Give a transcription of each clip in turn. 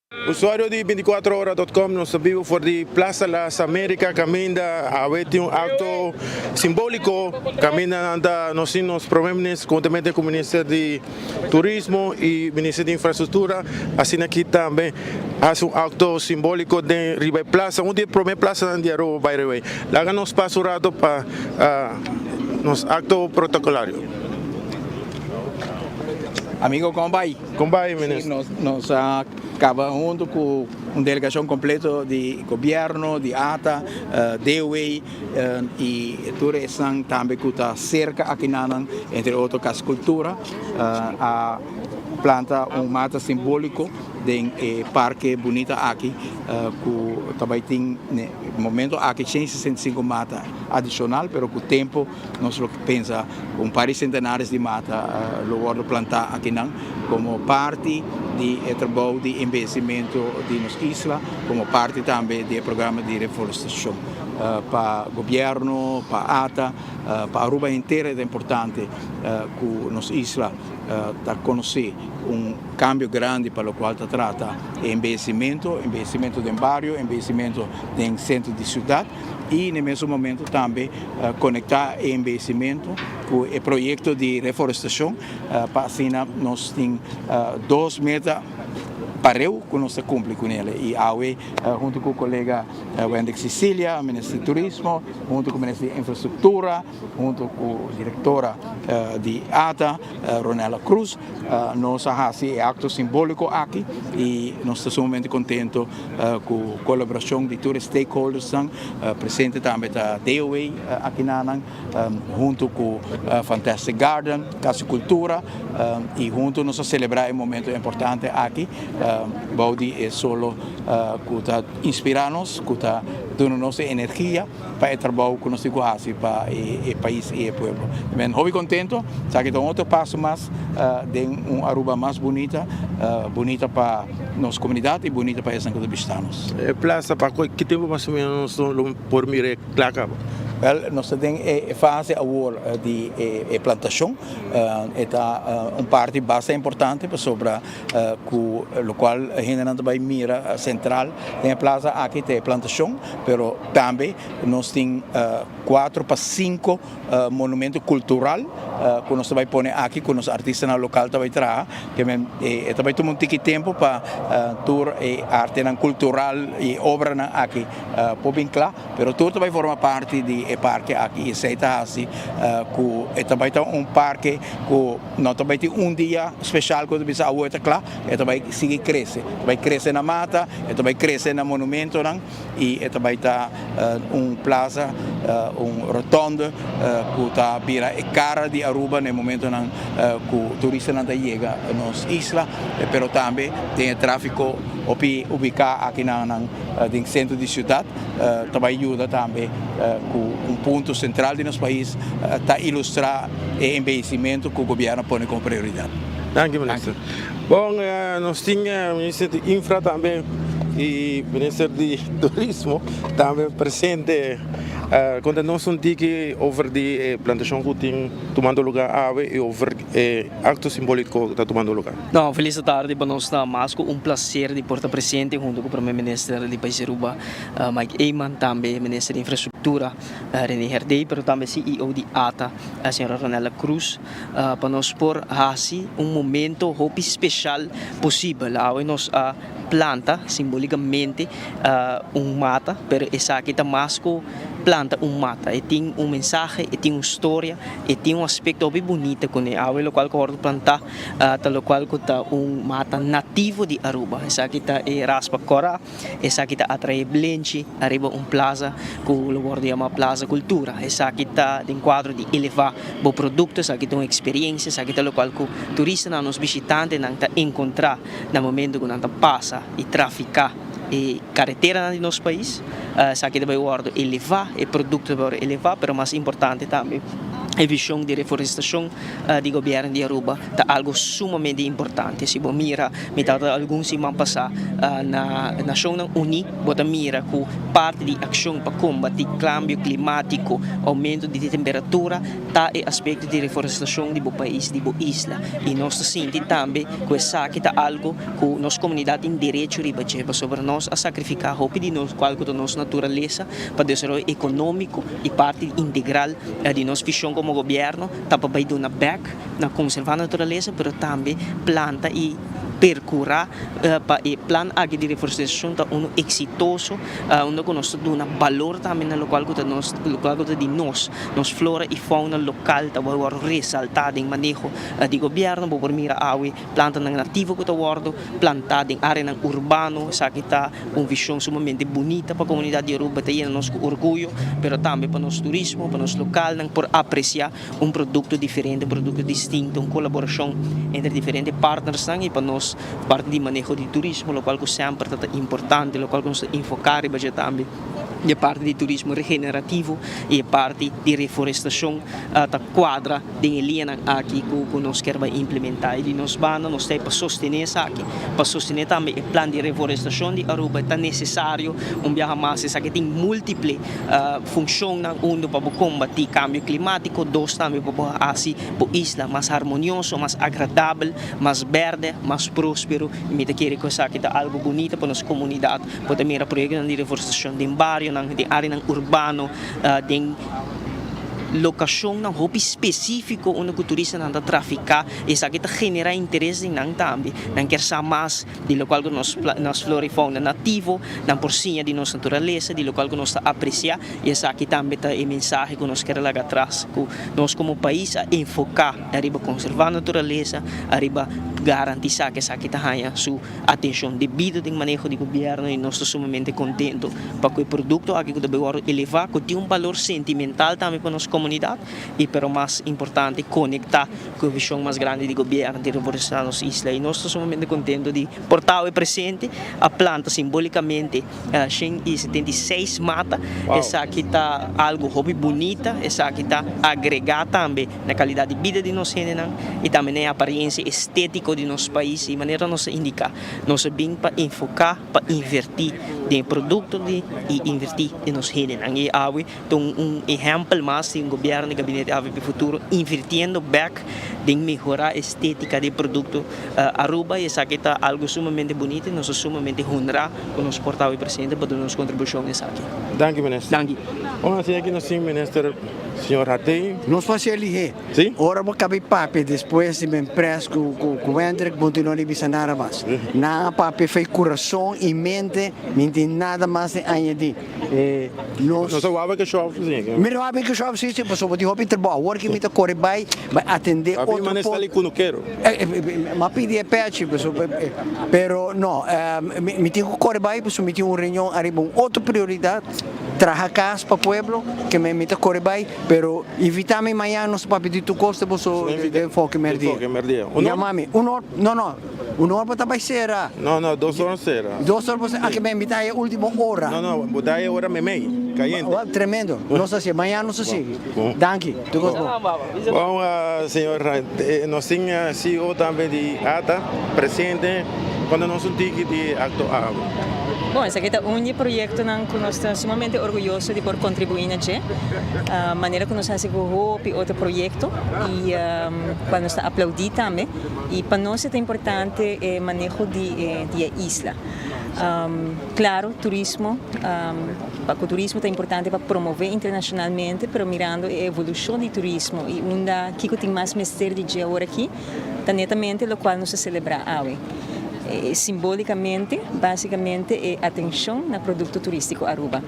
Usuario di 24ora.com, nos ta bibo for di Plaza Las Americas, caminda awe tin un acto simbolico, caminda anda nos tin nos prome minister conhuntamente cu minister di Turismo y minister di Infrastructura, asina aki tambe haci un acto simbolico den riba e plaza, un di e prome plazanan di Aruba by the way. Laga nos pasa un rato pa nos acto protocolario. Amigo, con bay? Con bay, minister? Sí, nos a caba hunto cu un delegacion completo di gobierno, di ATA, DOW y tur esnan tambe cu ta cerca akinanan, entre otro Cas Cultura, a planta un mata simbolico den e parke bunita aki cu ta bay tin ne momento aki 165 mata adicional, pero cu tempo nos lo pensa un par di centenares di mata lo wordo planta akinan como parti di e trabou di embeyecimento di nos isla, como parti tambe di e programa di reforestacion. Pa gobierno, pa ATA, pa Aruba henter e ta importante cu nos isla ta conoce un cambio grandi pa locual ta trata e embeyecimento, embeyecimento den bario, embeyecimento den centro di ciudad y na e mesun momento tambe conecta e embeyecimento cu e proyecto di reforestacion pa asina nos tin dos meta pareu cu nos ta cumpli cu nele. Y awe hunto cu colega Wendrick Cecilia, Minister di Turismo, hunto cu Minister di Infrastructura, hunto cu directora di ATA, Ronella Cruz, nos a haci e acto simbolico aki y nos ta sumamente contento cu colaboracion di tur e stakeholdersnan presente. Tambe ta DOW akinanan hunto cu Fantastic Garden, Casa Cultura, y hunto nos a celebra e momento importante aki bou di e solo cu ta inspira nos, cu ta duna nos e energia pa e trabou cu nos tin cu haci pa e pais y e pueblo. Ben hopi contento, esaki ta un otro paso mas den un Aruba mas bunita, bunita pa nos comunidad y bunita pa esnan cu ta bishita nos. E plaza, pa ki tempo mas o menos nos lo por mira e cla caba? Wel, nos ta den e fase awor di e plantacion. E ta un parti basta importante pasobra cu locual hendenan ta bay mira central den e plaza aki ta e plantacion, pero tambe nos tin cuatro pa cinco monumento cultural cu nos ta bay pone aki cu nos artistanan local ta bay traha. E ta bay tuma un tiki tempo pa tur e artenan cultural y obranan aki por bin cla, pero tur ta bay forma parti di e parke aki y esey ta haci cu e ta bay ta un parke cu no ta bay tin un dia special cu ta bisa awo e ta cla. E ta bay sigui crece, e ta bay crece na mata, e ta bay crece na monumentonan y e ta bay ta un plaza, un rotonde cu ta bira e cara di Aruba na e momentonan cu turistanan ta yega nos isla, pero tambe den e trafico hopi ubica aki nan den centro di ciudad ta bay yuda tambe cu un punto central di nos pais ta ilustra e embeyecimento cu gobierno a pone como prioridad. Danki, minister. Bon, nos tin minister di Infra tambe y minister di Turismo tambe presente. Conta nos un tiki over di e plantacion cu tin tumando lugar awe y over e acto simbolico cu ta tumando lugar. No, felis tardi. Pa nos ta mas cu un placer di por ta presente hunto cu Prome Minister di Pais Aruba, Mike Eman, tambe Minister di Infrastructura, Rene Herdé, pero tambe CEO di ATA, Sra. Ronella Cruz, pa nos por haci un momento hopi special posibel. Awe nos a planta simbolicamente un mata, pero esaki ta mas cu planta un mata. E tin un mensahe, e tin un storia, e tin un aspecto hopi bunita cune. Awe locual cu a wordo planta ta locual cu ta un mata nativo di Aruba. Esaki ta e raspa cora. Esaki ta atraé blenchi ariba un plaza ku lo wòrdu yamá Plaza Kultura. Esaki ta den kuadro di elevá bo produkto, esaki ta un eksperiensia, esaki ta lokual ku turistanan, nos bishitantenan ta enkontrá na momentu ku nan ta pasa i trafiká e kareteranan di nos pais. Esaki ta bai wòrdu elevá, e produkto ta bai wòrdu elevá, pero mas importante tambe. E vision di reforestacion di gobierno di Aruba ta algo sumamente importante. Si bo mira, mi tabata algun siman pasa na Nacionnan Uni, bo ta mira cu parti di accion pa combati cambio climatico, aumento di temperatura, ta e aspecto di reforestacion di bo pais, di bo isla. Y nos ta sinti tambe cu esaki ta algo cu nos comunidad tin derecho riba dje, pasobra nos a sacrifica hopi di nos cual cu ta nos naturalesa pa desaroyo economico y parti integral di nos vision como gobierno ta pa bay duna bek na conserva naturalesa pero tambe planta y percura pa e plan aki di reforestacion ta uno exitoso unda cu nos ta duna balor tambe na locual cu ta nos locual cu ta di nos, nos flora y fauna local ta bay wordo resalta den maneho di gobierno. Bo por mira awe plantanan nativo cu ta wordo planta den areanan urbano, esaki ta un vision sumamente bunita pa comunidad di Aruba, ta yena nos cu orguyo, pero tambe pa nos turismo, pa nos localnan por aprecia un producto diferente, un producto distinto, un colaboracion entre diferente partnersnan y pa nos parti di maneho di turismo, locual cu semper ta ta importante, locual cu nos ta enfoca riba dje tambe. E parti di turismo regenerativo y e parti di reforestacion ta cuadra den e liñanan aki cu nos kier bay implementa. Y di nos banda nos ta pa sostene esaki, pa sostene tambe e plan di reforestacion di Aruba. Ta necesario un biaha mas, esaki tin multiple funcionnan, uno pa bo combati cambio climatico, dos tambe pa bo haci bo isla mas harmonioso, mas agradabel, mas berde, mas prospero. Y mi ta kere cu esaki ta algo bunita pa nos comunidad. Bo ta mira proyektonan di reforestashon den barionan, den áreanan urbano, den lokashonnan hopi spesífiko unda ku turistanan ta trafiká. Esaki ta generá interes den nan tambe. Nan kier sa mas di lokual ku nos nos flora i fauna nativo, nan por siña di nos naturalesa, di lokual ku nos ta apresiá. I esaki tambe ta e mensahe ku nos kier laga atras, ku nos komo pais a enfoká ariba konservá naturalesa, ariba garantisá ku esaki ta haña su Atencion debido den maneho di gobierno y nos ta sumamente contento pa cu e producto aki cu ta bay wordo eleva cu tin un balor sentimental tambe pa nos comunidad y pero mas importante conecta cu e vision mas grandi di gobierno di reforesta nos isla y nos ta sumamente contento di por ta awe presente a planta simbolicamente 176 mata esaki ta algo hopi bunita esaki ta agrega tambe na calidad di bida di nos hendenan y tambe na e apariencia estetico di nos pais y manera nos a indica nos a bin pa enfoca pa inverti den e producto di y inverti den nos hendenan y awe ta un ehempel mas di un gobierno di gabinete avp Futuro invirtiendo bek den mehora estetica di e producto Aruba y esaki ta algo sumamente bunita y nos ta sumamente honra cu nos por ta awe presente pa duna nos contribucion na esaki. Danki minister. Danki. Bon asina aki nos tin minister Señor Hartey. Nos por haci elige. Si. Ora bo cabi papia despues di men pres cu cu Wendrick bo no di bisa nada mas. Nan a papia fey curason y mente mi tin nada mas di añadi. Nos. Nos a wak ke shop si. Mi no wak ke shop si si pasobra bo tin hopi trabou. Awor ki mi ta kore bai bai atende otro Papi mane sali kunukero. Mi a pidi e pechi pasobra pero no mi tin ku kore bai pasobra mi tin un reunion ariba un otro prioridat traha kas pa pueblo ke mi ta kore bai pero invita mi mañana nos ta papia di tur kos te boso den foke merdia. Yama mi un or no no. Un or bo ta bai sera. No, no, dos or sera. Dos or bo sera. Aki mi ta e ultimo ora. No, no, bo ta e ora meimei, cayente. Wel, tremendo. Nos ta haci, mañana nos ta sigui. Danki. Tur cos bon. Bon, señor, nos tin CEO tambe di ata presente. Cuando nos un tiki di acto awe. Bon, esaki ta un di e proyectonan cu nos ta sumamente orguyoso di por contribui na dje. Manera cu nos haci cu hopi otro proyecto y cual nos ta aplaudi tambe. Y pa nos e ta importante e maneho di e di e isla. Claro, turismo, pa cu turismo ta importante pa promove internacionalmente, pero mirando e evolucion di turismo y unda kico tin mas mester di dje awor aki, ta netamente locual nos ta celebra awe. Simbolicamente, basicamente e atencion na producto turistico Aruba.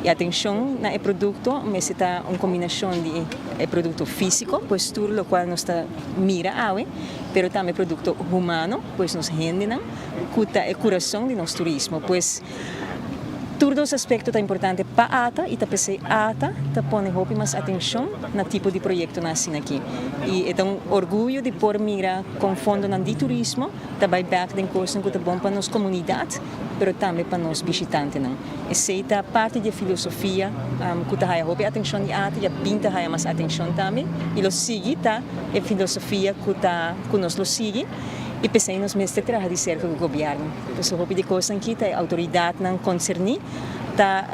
E atencion na e producto mester ta un combinacion di e producto fisico, pues tur locual nos ta mira awe, pero tambe producto humano, pues nos hendenan cu ta e curason di nos turismo. Pues Tur dos aspekto ta importante pa ata i ta p'esei ata ta pone hopi mas atenshon na tipo di proyektonan asina aki. I e ta un orguyo di por mira kon fondonan di turismo ta bai bèk den kosnan ku ta bon pa nos komunidat pero tambe pa nos bishitantenan. Esei ta parti di e filosofia ku ta haya hopi atenshon di ata i a bin ta haya mas atenshon tambe i lo sigui ta e filosofia ku ta ku nos lo sigui. I p'esei nos mester traha di serka ku gobièrnu. Pasobra hopi di kosnan aki ta e outoridatnan konserní ta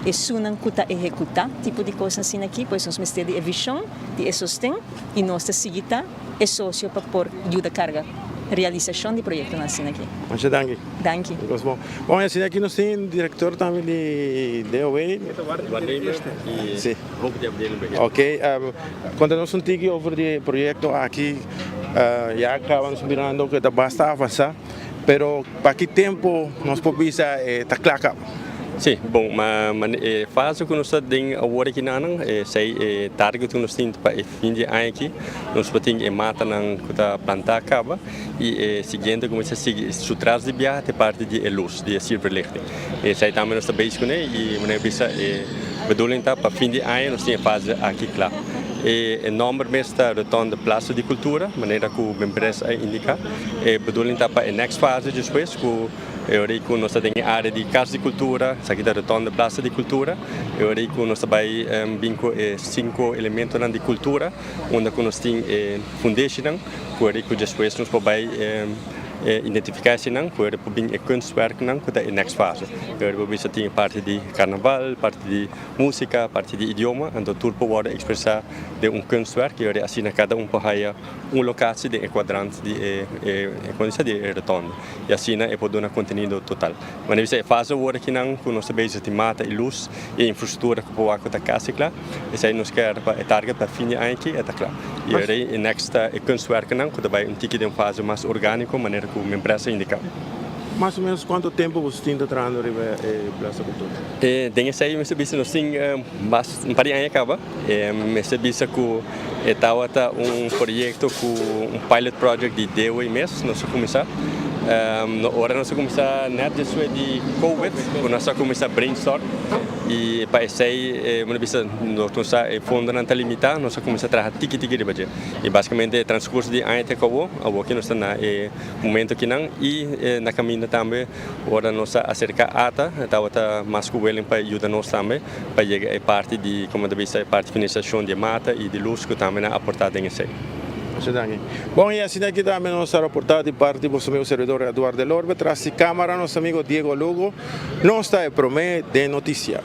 esunnan ku ta ehekutá tipo di kos asina aki. Pues nos mester di e vishon, di e sosten i nos ta sigui ta e sosio pa por yuda karga realisashon di proyektonan asina aki. Masha danki. Danki. Bon, bon, asina aki nos tin direktor tambe di DOW. Si. Ok, konta nos un tiki over di e proyekto aki. Ya kaba nos mirando ku ta basta avansá, pero pa ki tempu nos por bisa e ta kla kaba? Sí, bon, ma e fase ku nos ta den awor aki nan, esei e target ku nos tin pa e fin di aña aki, nos por tin e matanan ku ta plantá kaba i e siguiente ku mester sigui su tras di biaha ta e parti di e lus, di e sierverlichting. Esei tambe nos ta bezig kuné i manera bisa e bedoeling ta pa fin di aña nos tin e fase aki kla. E nomber mes ta Rotonde Plaza di Cultura, manera cu Mempress a indica. E bedoeling ta pa e next fase despues cu e ora cu nos ta den e area di Cas di Cultura, esaki ta Rotonde Plaza di Cultura, e ora cu nos ta bay bin cu e cinco elementonan di cultura unda cu nos tin e fundeshinan cu e ora cu despues nos por bay identifica eseinan cu e ora por bin e kunstwerknan cu ta e next fase. E ora por bisa tin e parti di carnaval, parti di. Músika, parti di idioma, anto tur por wòrdu ekspresá den un kunstwerk i ora asina kada un por haya un lokasie den e kuadrant di e e di e rotonde i asina e por duna kontenido total. Manera bisa e fase awor akinan ku nos ta bezig di mata i lus i e infrastruktura ku por wak ku ta kasi kla, esei nos kier pa e target pa fin di aña aki e ta kla. I ora e next ta e kunstwerknan ku ta bai un tiki den un fase mas orgániko manera ku mi empresa a indiká. Mas o menos kuantu tempu boso tin ta trahando riba e Plaza Kultura? Den esei mester bisa nos tin mas un par di aña kaba. Mester bisa ku e tabata un proyekto ku un pilot project di DOE mes nos a kuminsá. Ora nos a kuminsá nèt despues di covid ku nos a kuminsá brainstorm i pa esei bo bisa nos no sa e fondonan ta limitá nos a kuminsá traha tiki tiki riba dje. I basikamente e transkurso di aña te kabo awor ku nos ta na e momento akinan i na kaminda tambe. Ora nos a acerca ata, e tabata mas cu willing pa yuda nos tambe pa yega e parti di, como ta bisa, e parti financiacion di e mata y di luz cu tambe nan a aporta den esey. Masha danki. Bon, y asina aki tambe nos a raporta di parti boso amigo servidor Eduard Del Orbe, tras di camara nos amigo Diego Lugo. Nos ta e prome den noticia.